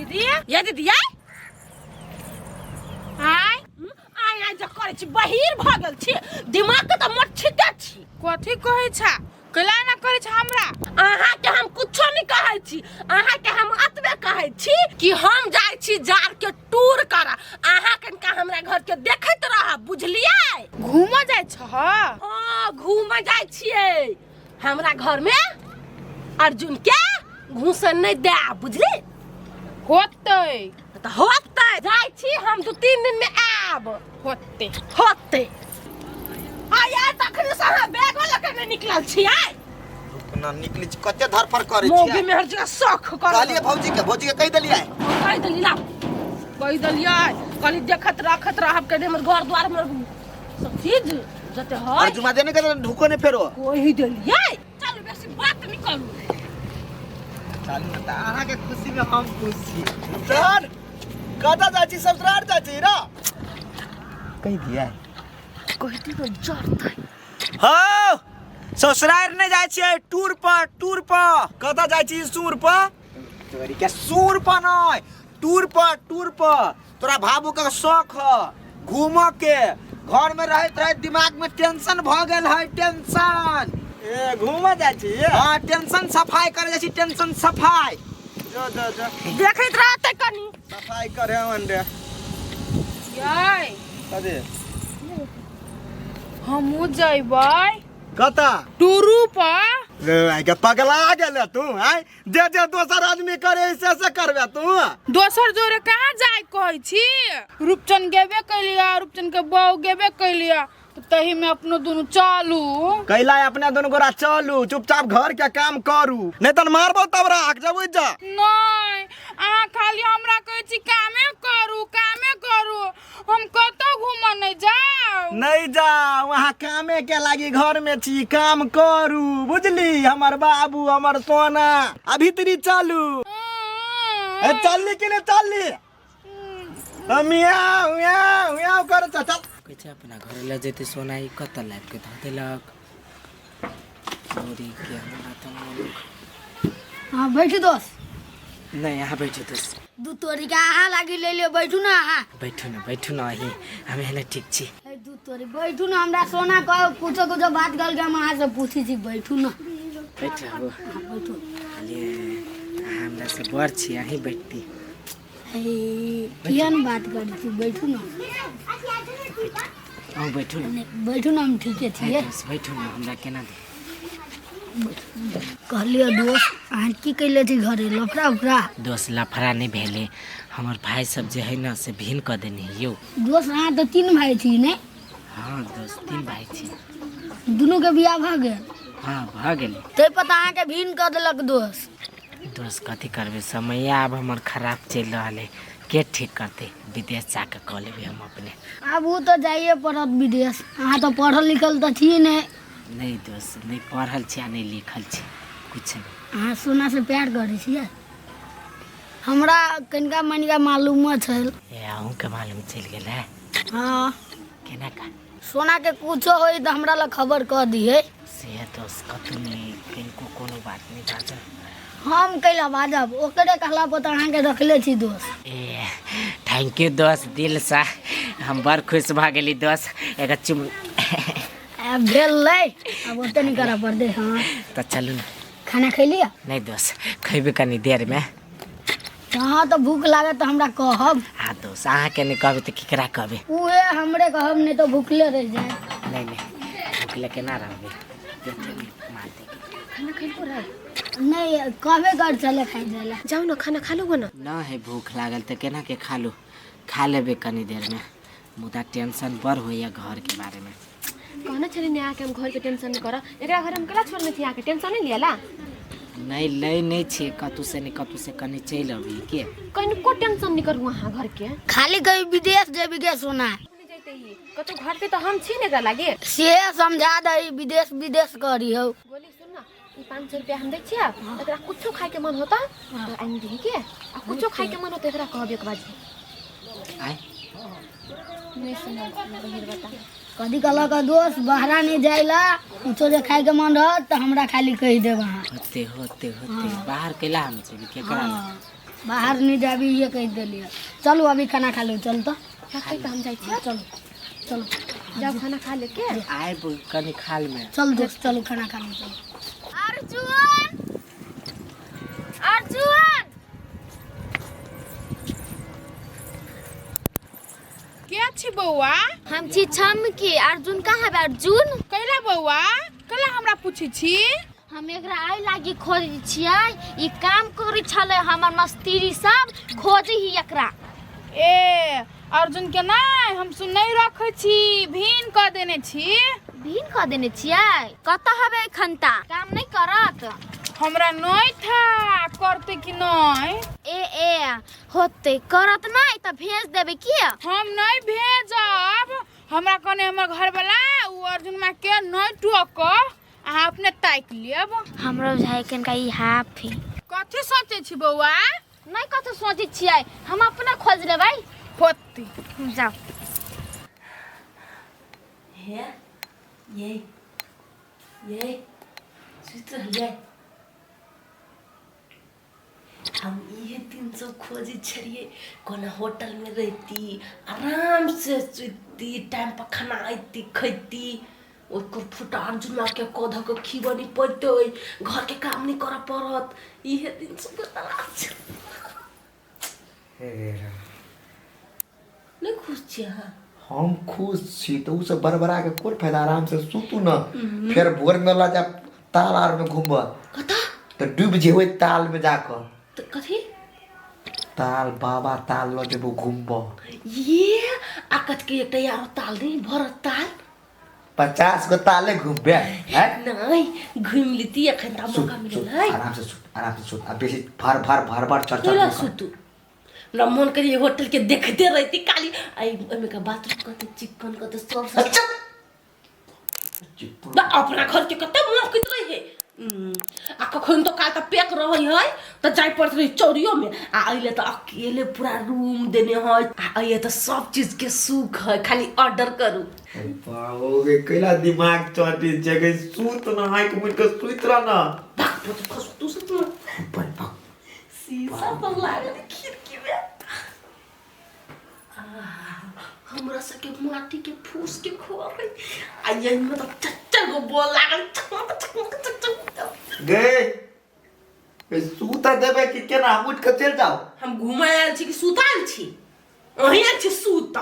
दीदी ये दीदी आय आय आय आय जे करै छी बहिर भऽ गेल छी दिमाग के तऽ मोटछिते छी कथी कहै छा कैला ना करै छा हमरा अहाँके हम कुछो नहि कहै छी अहाँके हम एतबे कहै छी कि हम जाइ छी जार के टूर करऽ अहाँ कनिका हमरा घर के देखैत रहब बुझलियै घूमऽ जाइ छह हाँ घूमऽ जाइ छियै हमरा घर में अर्जुन के घूसन नहीं दे बुझली होतै तऽ होतै जाइ छी हम 2-3 दिन में आब होतै होतै आय आय तखने से अहाँ बैगो लऽ के नहि निकलल छी आय ना निकली छी कते धरफड़ करै मौगी छियै में हर जगह शौक कर कहलियै भौजी के भौजी के कहि देलियै कहि देली ला कहि देलियै कहली देखत रखत रहब के हमर घर द्वार हमर सब चीज जते है अर्जुमा देने के ढुको ने फेरो कहि देलियै चलू बेसी बात नहि करू चलू ने तऽ अहाँके खुशी में हम खुश छी सर कतऽ जाइ छी ससुराल जाइ छी र कहि दियै कहि दियौ जरतै हौ ससुराल नहि जाइ छियै टूर पर टूर पर कतऽ जाइ छी सूर पर तोरी के सूर पर नहि टूर पर टूर पर तोरा भाबू के शौक ह घूमऽ के घर में रहैत रहैत दिमाग में टेंशन भऽ गेल है टेंशन ए घूमऽ जाइ छी हाँ टेंशन सफाई करे जाइ छी टेंशन सफाई जो जो जो देखैत रहतै कनी सफाई करे अंडे यै कथी हमहूँ जइबै कतऽ टूरू पर रे आइ के पगला गेले तू आइ जे जे दोसर आदमी करे से से करबे तू दोसर जोरे कहाँ जाय कहै छी रूपचन गेबे कैलिया रूपचन के बहू गेबे कैलिया तऽ तही में अपनो दुनू चलू कैला अपने दोनों गोरा चलू चुपचाप घर के काम करू नहीं तन मारबो तब राख जब जा नहीं अहाँ खाली हमरा कहै छी कामे करू कामे करू हम कतौ घूमऽ नहीं जाउ नहीं जाओ वहाँ कामे के लागी घर में छी काम करू बुझली हमर बाबू हमर सोना अभी तरी चलू ए चलली कि नहीं चलली मियाँ मियाँ मियाँ कर चल कहै छै अपना घरे लऽ जेतै सोना ई कतऽ लाबि कऽ धऽ देलक चोरी के हमरा तऽ मोन हाँ बैठू दोस्त नहि अहाँ बैठू दोस्त दू तोरी के अहाँ लागी ले लियो बैठू ना अहाँ बैठू ने बैठू ने अहीं हम एहने ठीक छी ए, दू तोरी बैठू ना हमरा सोना कहो कुछो कुछो बात कर के हम अहाँ से पूछी छी बैठू ना बैठ रहू हाँ, बैठू कहलियै अहाँ हमरा से बड़ छी अहीं बैठती ए, किया न बात करै छी बैठू ना अहूँ बैठू ने नहीं, बैठू ना हम ठीके छियै दोस्त बैठू ने हमरा केना दे कहलियै दोस्त अहाँ की कैले छी घरे लफड़ा उफड़ा दोस्त लफड़ा नहि भेलै हमर भाय सब जे है ने से भिन्न कऽ देने है यौ दोस्त अहाँ तऽ तीन भाई छी ने हँ दोस्त तीन भाय छी दुनू के बियाह भऽ गेल हँ भऽ गेलै ताहि पर तऽ अहाँके भिन्न कऽ देलक दोस्त दोस्त कथी करबै समय आब हमर खराब चलि रहल है के ठीक करतै विदेश जाके कऽ लेबै हम अपने आब ओ तऽ जाइए पड़त विदेश अहाँ तऽ पढ़ल लिखल तऽ छी नहि नहि दोस्त नहि पढ़ल छी आ नहि लिखल छी किछु नहि अहाँ सोनासँ प्यार करै छियै हमरा कनिका मनिका मालूमो छल ए अहूँके मालूम चलि गेल है हँ केना का सोनाके कुछो होई तऽ हमरा लग खबर कऽ दिहे से दोस्त कतहु नहि किनको कोनो बात नहि बाजल हम कैला बाजब ओकरे कहला पर तऽ अहाँके रखले छी दोस्त ए thank you दोस्त दिलसँ हम बड़ खुश भऽ गेली दोस्त एगो चुम आब भेल लै आब ओते नहि करऽ पड़तै हँ तऽ चलू ने खाना खैलियै नहि दोस्त खयबै कनी देरमे तऽ अहाँ तऽ भूख लागत तऽ हमरा कहब आ दोस्त अहाँके नहि कहबै तऽ केकरा कहबै उहे हमरे कहब नहि तऽ भूखले रहि जाए नहि नहि भूखले केना रहबै देते नहि मार देके खाना खेलको रहे नहि कहबे कर चले खाइ जाए ला जाओ ना खाना खा लोगे ना न है भूख लागल तऽ केना के खा लू खा लेबै कनी देरमे मुदा टेंशन बड़ होइए घरके बारेमे कहने छली ने आके हम घर के टेंशन नहीं करऽ एकरा घर हम केला छोड़ने थी आके टेंशन नहीं लियाला नहि लै नहि छियै कतहु से नहि कतहु से कनि चलि अबही के कनिको टेंशन नहीं करू अहाँ घर के खाली कहीं विदेश जेबी के सोना नहीं जैते ही कतौ घर पे तो हम छी ने एकरा लागे से समझा दही विदेश विदेश करी हौ गोली सुन ना ई 500 रुपया हम दै छियै एकरा कुछो खाए के मन होता तो आनि दिही के आ कुछो खाए के मन होता एकरा कहबे एक बार आय नहीं सुनो बहिर बता कथी कहलक दोस्त बहरा नहीं जाइला कुछो जे खाइके मन रहत तऽ हमरा खाली कहि देब अहाँ होते होते होते बाहर कैला हम जेबै केकरा लग? हँ। बाहर नहीं जाबी ये कह देलिए। चलू अभी खाना खा लू, चल तो रखै तऽ हम जाइ छियै। चलू चलू जाउ खाना खा लेके आयब कनी खाल में। चल दोस्त चलू खाना खा लू चलू। अर्जुन अर्जुन के छी बौआ? हम छी छमकी। अर्जुन कहाँ बा? अर्जुन कैला बौआ, कैला हमरा पूछै छी? हम एकरा आइ लागी खोजै छियै, ई काम करै छलै हमर मस्त्री सब खोजै ही एकरा। ए अर्जुन के नहि हम सुन नहि रखै छी, भीन कऽ देने छी। भीन कऽ देने छियै? कतऽ हबै एखन ता? काम नहि करत? हमरा नहि था करतै कि नहि। ए ए होतै, करत नहि तऽ भेज देबै की? हम नहि भेजब, हमरा कने हमर घरवला उ अर्जुन माँ के नहि टोक, अहाँ अपने ताकि लेब। हमरा बुझाइ कनिका ई हाफ है। कथी सोचै छी बौआ? नहि कथी सोचै छियै, हम अपना खोज लेबै। होतै जाउ। हे ये ये सुति रहलियै हम, इहे दिन सब खोजै छलियै कोनो होटल में रहती, आराम से सुतती, टाइम पर खाना अयती खैती, ओकर फुटा अर्जुना के कऽ धऽ कऽ खिबऽ नहि पड़तै, घर के काम नहि करऽ पड़त। इहे दिन सबके तलाश। हे राम। नहि खुश छी अहाँ? हम खुश छी तऽ ओ सब बड़बड़ा के कोन फायदा, आराम से सुतू न, फेर भोर में ला जा ताल आर में घूमब। कतऽ? तऽ डूब जेबै ताल में जाकऽ। तऽ कथी ताल? बाबा ताल लऽ जेबो घूमब। ये आ कथी के एकटा यारो ताल नहीं भरत ताल? 50 गो ताले घूमबे हैं? नहीं घूम लीती एखन तऽ सुत मौका मिलल सुत है। आराम से सुत, आराम से सुत, आ बेसी फर फर भर भर चढ़ चढ़ कैला नहि कर। सुतू? हमरा मन करी होटल के देखते रहती काली आई ओहिमे का बाथरूम कते चिकन कते सब सब। अच्छा बा अपना घर के कते महकैत रहे। आ कखन तो काल तऽ पैक रहै है तऽ जाय पड़त रहे चौरियो में, आ अइले तऽ अकेले पूरा रूम देने है, आ अइले तऽ सब चीज के सुख है, खाली ऑर्डर करू। बाबू गे कैला दिमाग चटी छै गे, सुत न, आँखि मुनि के सुति रह न। भाग तो खस तू सुत न। बड़ भाग। शीशा पर लागल खिड़की में हमरा सबके माटी के फूस के खोर है, आ यही में तो चच्चा गो बोल लागल चकमक चकमक चकमक। गे ए, सुत देबै कि केना? हम उठि के चलि जाउ। हम घूमे आयल छी कि सुताल छी? अहीं आयल छी सुत।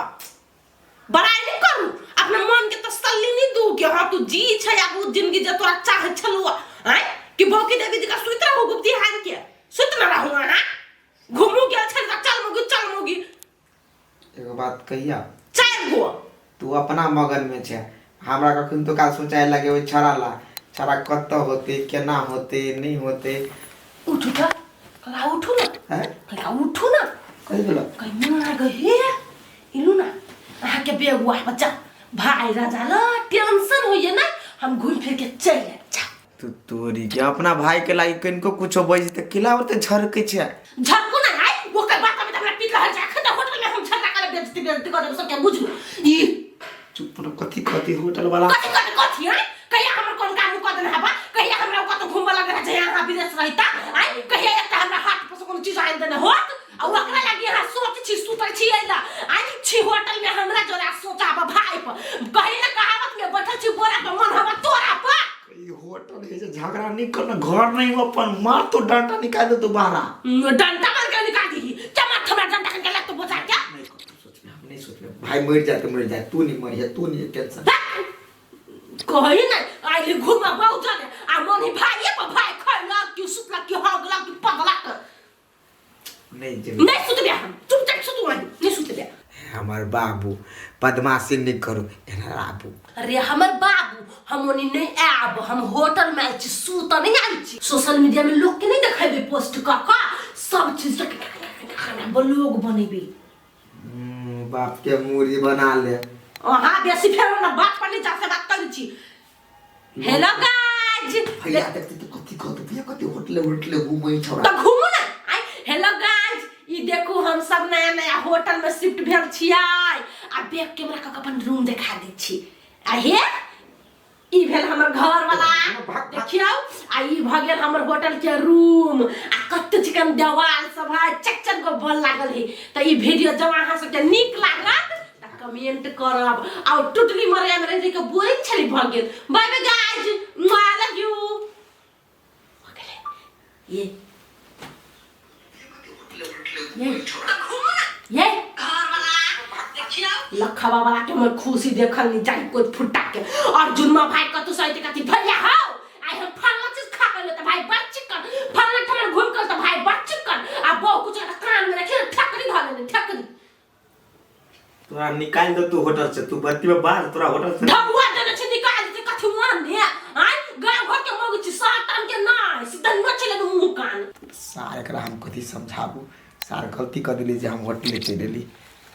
बड़ाई नहीं करू, अपना मन के तसल्ली नहीं दू कि हाँ तू जी छै आब उ जिंदगी जे तोरा चाहे छलू आय कि भौकी देवी जी का सुइत रहू गुप्ती हार के सुइत न रहू। अहाँ घूमू गेल छल तऽ चल मोगी चल मोगी। एगो बात कहिया? चारि गो। तू अपना मगन में छै, हमरा कखन तो काल सोचाय लगे ओहि छड़ा ला, छड़ा कतऽ होते, केना होते, नहीं होते। उठू तऽ कका, उठू ना। हैं? कका उठू ना। कहि गेलो? कहीं मार गए हे इलू ना अहाँके बेगुआ बच्चा भाई राजा ल टेंशन होइए ना, हम घूम फिर के चलि आयब जा। तू तोरी के अपना भाई के लागी कनिको कुछो बजि तऽ किला ओते झरकै छै? झरकू ना आइ ओकर बात में तऽ हमरा पीट रहल छै। अखन तऽ होटल में हम झगड़ा करब, बेइज्जती बेइज्जती कऽ देब सबके, बुझलू ई। चुप न, कथी कथी होटल वाला? कथी कथी कथी आइ? कहिया हमर कोन काम कऽ देने हबा? कहिया हमरा कतौ घूमबऽ लगल है जहिया अहाँ विदेश रहिता आइ? कहिया एकटा हमरा हाथ पर से कोनो चीज आनि देने होत? आ ओकरा लागी अहाँ सोच छी सुतल छी अइला आइ छी होटल में हमरा जोड़ा सोचाब भाई पर। कही ना कहावत में बैठल छी बोरा पर, मन हवा तोरा पर। ई होटल है जे झगड़ा नहीं करना, घर नहीं हो अपन मार तो डंडा निकाल दे तू बाहर। डंडा मार के निकाल दी क्या? मार हमरा डंडा के लग तो बचा क्या? नहीं सोचना, हम नहीं सोचना, भाई मर जाए तो मर जाए, तू नहीं मरिया, तू नहीं टेंशन। कही ना आइली घूम बहु जाने आ मन ही भाई पर भाई खैलक कि सुतलक कि हगलक कि पगलक। नहीं जे नहीं सुतबे हम, चुपचाप सुतू वहीं नहीं सुतबे। हमर बाबू बदमाशी नहीं करू, एना आबू। अरे हमर बाबू हम ओनी नहीं आब, हम होटल में आयल छी सुत नहीं आयल छी। सोशल मीडिया में लोग के नहीं देखेबे पोस्ट क क सब चीज के खाना ब्लॉग बनेबे। बाप के मूरी बना ले। अहाँ बेसी फेर ना बात पर नहीं जा से बात करै छी। हेलो गाइस भैया देखते तो कथी कहत भैया, कथी होटले होटले घूमै छौड़ा? तऽ घूमू ना आइ। हेलो गाइस ई देखू हम सब नया नया होटल में शिफ्ट भेल छियै, आ बैक कैमरा कऽ के अपन रूम देखा दै छी। आ हे ई भेल हमर घर वाला देखियौ, आ ई भऽ गेल हमर होटल के रूम। आ कते चिकन देवाल सब है चक चक गो बल लागल है। त ई वीडियो जब अहाँ सबके नीक लागत त कमेंट करब और टुटली मरिया में रहि के बोरिंग छली भ गेल। Bye bye guys, love you. ये ये ये लखवा वाला के हमर खुशी देखल नहीं जाई कोई फुटा के। अर्जुन मा भाई कतु सही कथी भैया हो आई हम फलना चीज खा के त भाई बड़ चिकन फलना ठमन घूम के त भाई बड़ चिकन आ बहु कुछ कान में रखी ठकरी धऽ लेने ठकरी। तोरा निकाल दो तू होटल से, तू बत्ती में बाहर तोरा होटल से ढबुआ देने छै निकाल दे कथी मान ने आय गांव घर के मौगी छी सातन के नाय सीधा नोच ले मुंह कान। सार एकरा हम कथी समझाबू, सार गलती कर दिली जे हम होटले चलि एली।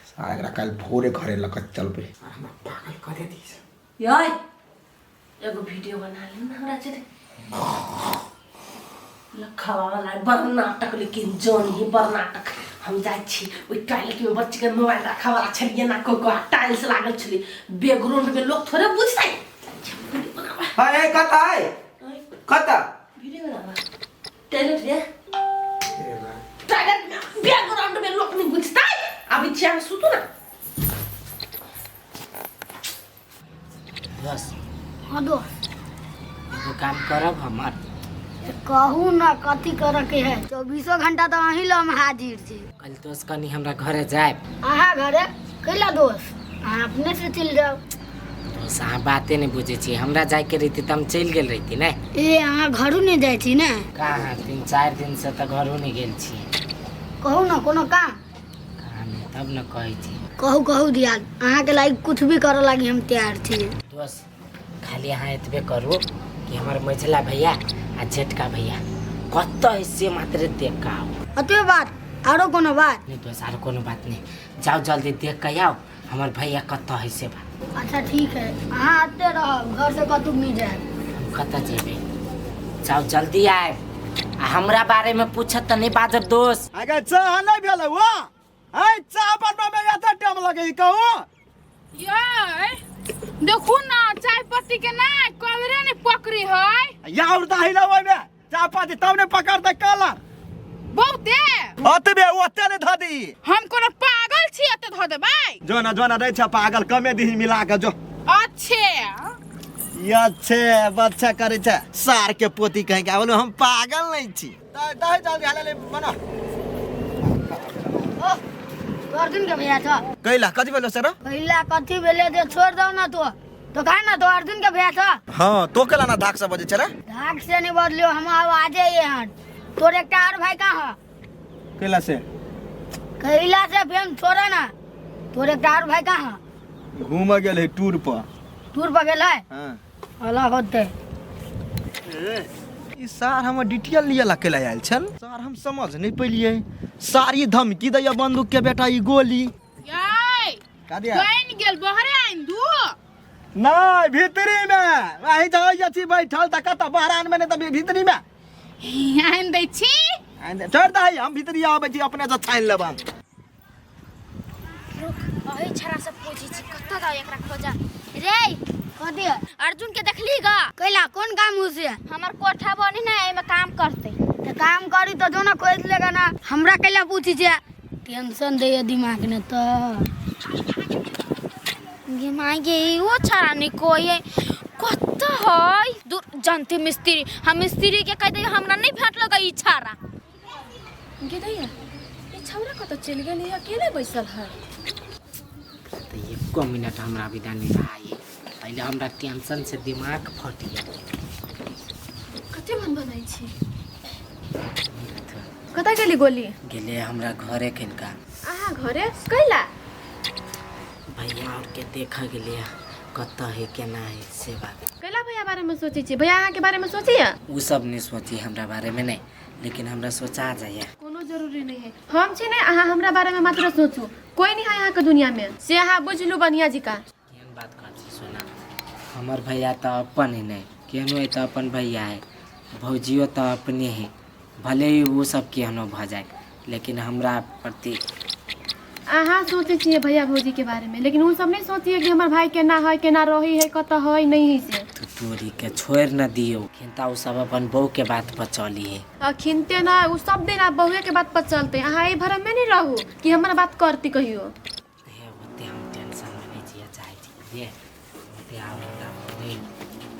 सार एकरा काल्हि भोरे घरे लऽ कऽ चलबै। सार हमरा पागल कऽ देती। यै एगो वीडियो बना ले ना हमरा चले लखवा वाला बड़ नाटक, लेकिन जान ही बड़ नाटक। हम जाइ छी ओहि टॉयलेट में बच्चे के मोबाइल रखा वाला छलियै ना को को टाइल्स लागल छलै बैकग्राउंड में लोग थोड़े बुझतै। अरे कत है कत वीडियो बनावा टॉयलेट रे टॉयलेट में बैकग्राउंड में लोग नहीं बुझतै। अभी छी अहाँ सुतू ना। बस हाँ दोस्त एगो काम करब हमर। कहू ना कथी करे के है, 24 घंटा तो अहीं लग हम हाजिर छी। कल दोस्त कनी हमरा घरे जायब। अहाँ घरे कैला दोस्त, अहाँ अपने से चलि जाउ। दोस्त अहाँ बाते नहीं बुझै छी, हमरा जायके रहितै तऽ हम चलि गेल रहिती ने। ए अहाँ घरो नहीं जाइ छी ने? कहाँ 3-4 दिन से तऽ घरो नहीं गेल छी। कहू ना कोनो काम। काम है तब न कहै छी। कहू कहू दियाद, अहाँ के लागी कुछ भी करे लागी हम तैयार छी। दोस्त खाली अहाँ एतबे करू कि हमर मझिला भैया आ जेठका भैया कतऽ है से मात्र देख कऽ आउ। अतबे बात, आरो कोनो बात? नहीं दोस्त आरो कोनो बात नहीं, जाओ जल्दी देख कऽ आउ हमर भैया कतऽ है से बात। अच्छा ठीक है, अहाँ आते रहब, घर से कतहु नहीं जायब। हम कतऽ जेबै, जाओ जल्दी आयब। आ हमरा बारे में पूछत तऽ नहीं बाजब दोस्त। अगर चाह नहीं भेल हुआ ऐ चाह बनबा में एते टाइम लगै कहू। ये देखू ना चाय पत्ती के ना कलरे नहीं पकड़ी है। या और दही ला ओइ में चाय पत्ती तब ने पकड़तै कलर। बहुते ओतबे ओते ने धऽ दी। हम कोनो पागल छी एते धऽ देबै? जो ना जो ना दै छ पागल, कमे दीही मिला के जो। अच्छे ये अच्छे बच्चा करै छै सार के पोती कहीं के बोलो हम पागल नहीं छी। दही जल्दी हाले ले बना। अर्जुन के भैया छ कैला कथी भेलो सर? कैला कथी भेले जे छोड़ दौ ना तो तो कहा ना तो अर्जुन के भैया छ। हां तो केला ना धाक से बजे छै रे? धाक से नहीं बदलियो, हम आवाजे यहाँ। तोर एकटा और भाई कहाँ है? कैला से कैला से फेन छोड़े ना। तोर एकटा और भाई कहाँ है? घूम गेल है टूर पर। टूर पर गेल है? हां अलग होते। ई सार हमर डिटेल लिअ ला कैला आयल छल, सार हम समझ नहीं पेलिए। सारी धमकी दैया बंदूक के बेटा ई गोली। यै का दिया? बनि गेल बहरे आइन दू। नहीं भीतरी में अहीं जाय छी बैठल त कत बहरान में नहीं त भीतरी में आइन दै छी। आइन दे, छोड़ दही हम भीतरी आबै छी अपने से छानि लेब हम। रुक अही छड़ा से पूछै छी कतऽ जाउ एकरा खोजा। रे कथी? अर्जुन के देखली गा? कैला कोन काम उसे? हमर कोठा बनी ना एमे काम करते। त काम करी त जो ना खोज लेगा ना, हमरा कैला पूछी छे? टेंशन दैया दिमाग ने त। गे माय गे ओ छड़ा नहीं कोई है कत है दूर जानते मिस्त्री, हम मिस्त्री के कह दे हमरा नहीं भेटल गा ई छड़ा। गे दैया ई छौड़ा कतऽ चलि गेल, अकेले बैसल है। तो एको मिनट हमरा विदा नहीं रहा, पहले हमरा टेंशन से दिमाग फट गेल। कते मन बनाई छी? कतऽ गेली गोली? गेले हमरा घरे किनका। अहाँ घरे कैला? भैया और के देखा गेले कतऽ है केना है से बात। कैला भैया बारे में सोचै छी? भैया अहाँ के बारे में सोचैया? उ सब नहीं सोची हमरा बारे में नहीं, लेकिन हमरा सोचा जाइए। कोनो जरूरी नहीं है, हम छी ने अहाँ हमरा बारे में मात्र सोचू, कोई नहीं है अहाँ के दुनिया में से अहाँ बुझलू बढ़िया जी का। केहन बात कर छी सोना, हमर भैया तो अपन है नहीं, केहनो है तो अपन भैया है, भौजियो तो अपने है, भले ही वो सब केहनो भ जाए लेकिन हमरा प्रति। अहाँ सोचै छियै भैया भौजी के बारे में, लेकिन उ सब नहीं सोचिए कि हमर भाई केना है केना रही है कतऽ है नहीं है से। तू तोरी के छोड़ न दियो खिनता उ सब अपन बहू के बात पर चली है। अखिनते ना उ सब दिन आप बहुए के बात पर चलते, अहाँ एहि भरम में नहीं रहू कि हमर बात करती कहियो। हे ओते हम टेंशन में नहीं जिया चाहे छी ये ओते आब हमरा नहीं।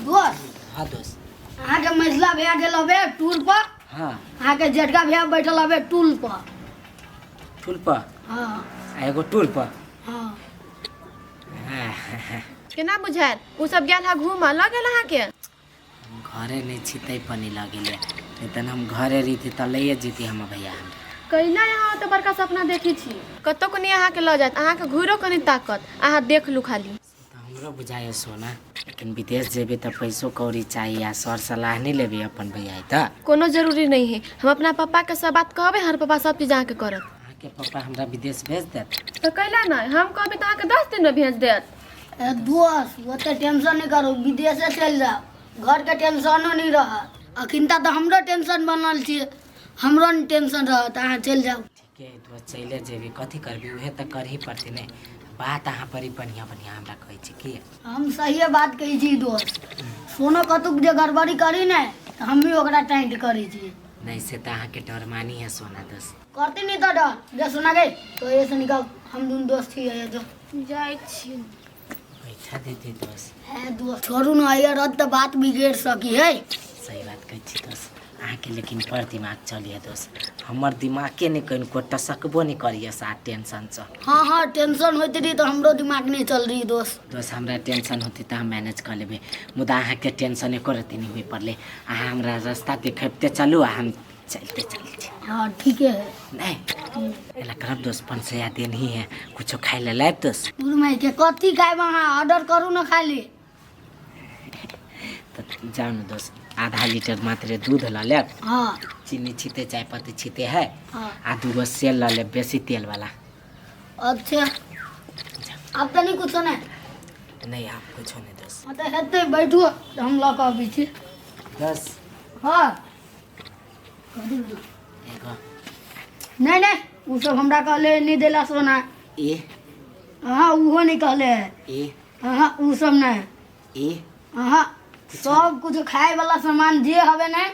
दोस्त। हाँ दोस्त। अहाँके मझिला भैया गेल हबे टूर पर। हाँ। अहाँके जेठका भैया बैठल हबे टूल पर। टूल पर? हाँ। आ एगो टूल पर? हाँ। केना बुझायल उ सब गेल हा घूमऽ लऽ गेल अहाँके? हम घरे नहीं छी तै पर नहीं लऽ गेलै, नहीं तहन हम घरे रहिती तऽ लैए जैती हमर भैया हमरा। कैला अहाँ ओते बड़का सपना देखै छी, कतौ कनी अहाँके लऽ जायत, अहाँके घुरो कनी ताकत, अहाँ देख लू खाली। तऽ हमरो बुझाइए सोना, लेकिन विदेश जेबै तऽ पैसो कौड़ी चाही आ सर सलाह नहीं लेबै अपन भैया तऽ। कोनो जरूरी नहीं है, हम अपना पप्पा के सब बात कहबै, हमर पप्पा सब चीज अहाँके करत। अहाँके पप्पा हमरा विदेश भेज देत? तऽ कैला नहि, हम कहबै तऽ अहाँके 10 दिन में भेज देत। ए दोस्त ओते टेंशन नहीं करू, विदेशे चलि जाउ, घरके टेंशनो नहीं रहत। अखिनता तऽ हमरो टेंशन बनल छै, हमरो नहीं टेंशन रहत, अहाँ चलि जाउ। ठीके है दोस्त, चलि जेबी, कथी करबी, उहे तऽ करही पड़तै ने। बात अहाँ बड़ी बढ़िआँ बढ़िआँ हमरा कहै छी की? हम सहिए बात कहै छी दोस्त, सोनो कतुक जे गड़बड़ी करी ने तऽ हम भी ओकरा टाइट करै छी। नहीं से तऽ अहाँके डर मानी है सोना दोस्त। करती नहीं तऽ डर जे सोना गई तो ये से निकाल, हम दुनू दोस्त छी ये जो जाइ छी। बैठा दीदी दोस्त। है दोस्त छोड़ू ना यार, अब तऽ बात बिगड़ सकी है। सही बात कहै छी दोस्त अहाँके, लेकिन बड़ दिमाग चलिए दोस्त, हमर दिमागे नहीं कनिको टसकबो नहीं करिए साथ टेंशन से। हाँ हाँ टेंशन होते रही तो हमरो दिमाग नहीं चल रही दोस्त। दोस्त हमरा टेंशन होती तऽ हम मैनेज कर लेबै, मुदा अहाँके टेंशन एको रत्ती नहीं हुए पड़ले। अहाँ हमरा रास्ता देखेबते चलू आ हम चलते चल छी। हाँ ठीके है। नहीं एला करब दोस्त, 500 देन ही है, कुछो खाइ ले लायब दोस्त। गुरु के कथी खायब अहाँ, ऑर्डर करू ना खाली। तऽ जाउ ने दोस्त, आधा लीटर मात्र दूध लऽ लेब। हाँ। चीनी छीते चाय पत्ती छीते है। हाँ। आ दूगो सेल लऽ लेब बेसी तेल वाला। अच्छा अब तऽ नहीं कुछो नहीं? नहीं आप कुछो नहीं दोस्त। हाँ तऽ हेतै, बैठू हम लऽ कऽ अबै छी। दोस्त। हाँ। एगो। नहीं नहीं उ सब हमरा कहले नहीं देला सोना। ए। हाँ उहो नहीं कहले है। ए। हाँ उ सब नहीं। ए। हाँ सब कुछ खाए वाला सामान जे हवे ने,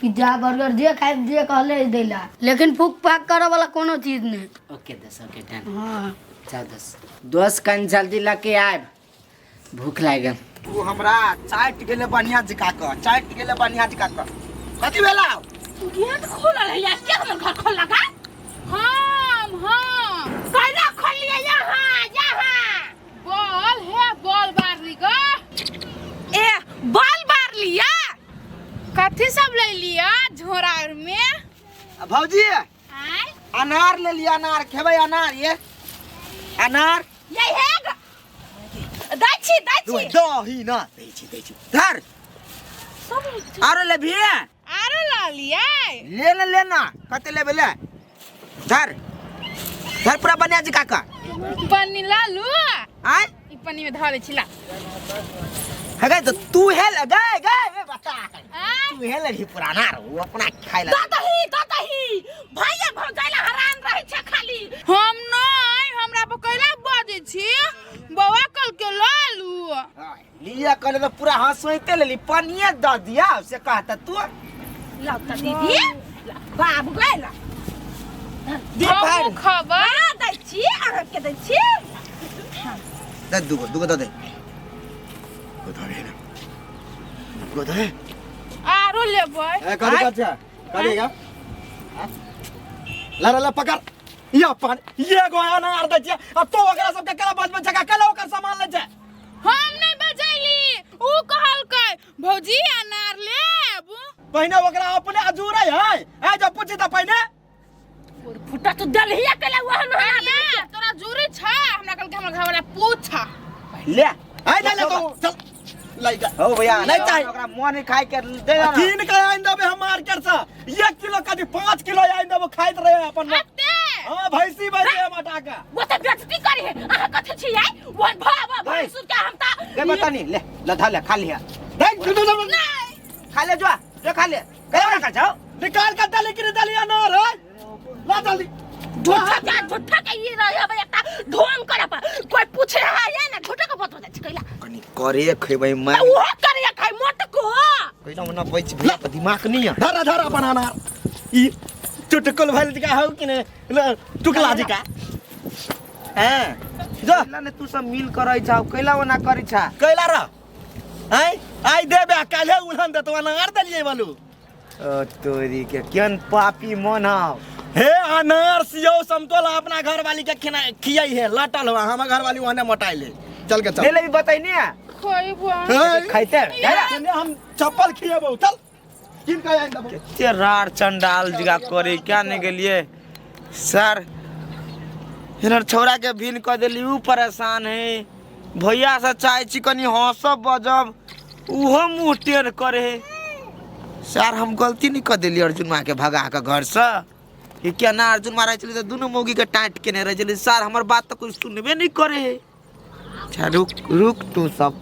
पिज्जा बर्गर जे खाए जे कहले देला, लेकिन फूक फाक करे वाला कोनो चीज नहीं। ओके दोस्त, ओके डन। हाँ जाओ दोस्त। दोस्त कन जल्दी लके आयब, भूख लागि गेल। तू हमरा चाटि गेले बढ़िया जिका क, चाटि गेले बढ़िया जिका क। कथी भेला? गेट खोलल है या के हमर घर खोल लगा? हम हम कैला खोलिए यहाँ यहाँ। बॉल हे बॉल बारली ग। ए बॉल बार लिया। कथी सब ले लिया झोरा आर में? भौजी आय अनार ले लिया, अनार खेबै, अनार ये अनार ये है दै छी दै छी दही ना दै छी दै छी धर। सब आरो लेबही? आरो ल लिया। ले ले लेना, कते लेबै ले। धर धर पूरा बनिया जी काका पन्नी ला लू। आय ई पन्नी में धऽ लै छी ला। हे गई तो तू हे ल गए गए ए बता, तू हे लही पुराना रो अपना खाइ ला। दही दही भैया भौजाइला हरान रहै छै खाली। हम नहीं, हमरा पर कैला बजै छी, बौआ कल के ल लू। लिया कहले तो पूरा हंसोइते लेली, पनिये द दिया से कहता तू। लाउ त दीदी बाबू गए ला। दे भाई खबर दै छी अहाँ के दै छी। दे दुगो दुगो the they. दे ना दुगो दे। आरो लेबै। ए कथी कथी कथी का ला ला पकड़ ये पानी ये गो अनार दै छियै आ तो ओकरा सबके केना बचबै छै, केना ओकर सामान लै छै? हम नहीं बजैली, उ कहलकै भौजी अनार लेब। पहिने ओकरा अपने अजूरै है, ए जब पूछी त पहिने फुटा तो दलहिया केला वहन ना तोरा जूरी छ। हमरा कहलकै हमर घर वाला पूछा ले। ए ले ले तो चल लइका हो भैया नहीं चाही ओकरा मन खाइ के दे ना। कीन के आइन देबे हम मार्केट से, 1 किलो कदी 5 किलो आइन देबो, खाइत रहे अपन। हां भैंसी भैंसी हम हटा के वो त बेइज्जती करी है। अहाँ कथि छी आई वन भाव भैंसु के हम त ले बता नहीं ले लधा ले खा लिया। देख नहीं खा ले जो जो खा ले कहियो ना खा जाओ निकाल के दली कि दली अनार है ला जल्दी। झूठा के झूठा के ई रहे बे एकटा ढोंग करे पर कोई पूछे है या ना, झूठा के बात हो जाइ छै कैला। कनी करे खेबै मैं ओहो करे नपै छी भैया पर दिमाग नहीं है। धरा धरा अपन अनार ई चुटकुल भइल का हौ कि ने टुकला जी का। हैं जो कैला ने तू सब मिल करै छा, कैला ओना करै छा? कैला रह आइ आइ देबे आ काल्हे उलहन देतो, अनार देलियै बोलू। ओ तोरी के केहन पापी मन हौ। हे अनार सियो समतोला अपना घर वाली के खिना खियाई है लटल हुआ, हमर घर वाली ओहने मोटाइल है। चल के चल ले ले बतैनी है। खइबो। हे, खैते तने हम चप्पल खिएबौ, चल किन के आइन देबौ। कते रार चंडाल जगा करे क्या नहीं गेलिए सर। हिनर छौड़ा के भिन कऽ देली, ऊ परेशान है। भैया से चाहे छी कनी हंसब बजब, उहो मुँह टेढ़ करे है। सर हम गलती नहीं कऽ देली अर्जुन माँ के भगा के घर से कि केना अर्जुन माँ रहै छलै तऽ दुनू मौगी के टाँट केने रहै छलै। सर हमर बात तऽ कोइ सुनबे नहीं करे है। अच्छा रुक रुक तू सब।